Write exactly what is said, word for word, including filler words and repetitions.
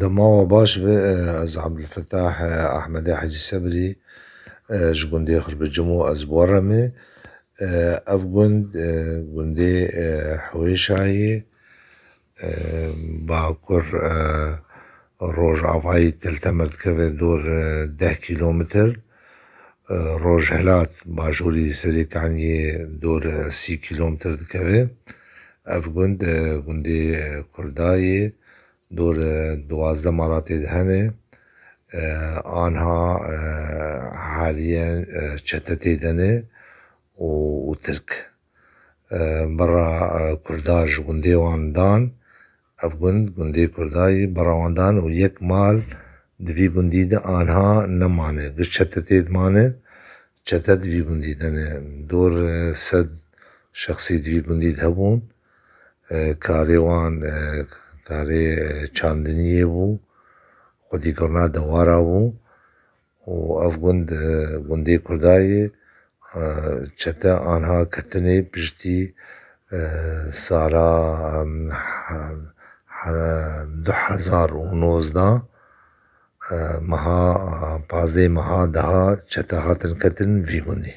Dema we baş be, ez Abdulfetah Ahmedê Hecî Sebrî, ji gundê Xirbicimo ez bi we re me. Ev gund, gundê Hiwêşayê, bakur rojavayî Til Temer dikeve dor deh kîlometr. Rojhilat, bajûrî Serêkaniyê dor sî kîlometr dikeve. Ev gund, gundê Kurdayê, dor duwazdeh malatê de hene. Anha haliyen çete tê de ne û, û Tirk. Bera Kurda ji gundê wan dan, ev gund, gundê Kurdayê, bera wan dan û yek mal di vî gundî de anha nemane. Giş çete tê de mane, çete di vî gundî de ne. Dor sed şexsî di vî gundî de hebûn. Karê wan, karê çandiniyê bû, xwedîkirina dewara bû. Û ev gund, gundê Kurdayê, çete anha ketine piştî sala du hezar û nozdeh, meha pazdeh, meha deha çete hatin ketin vî gundî.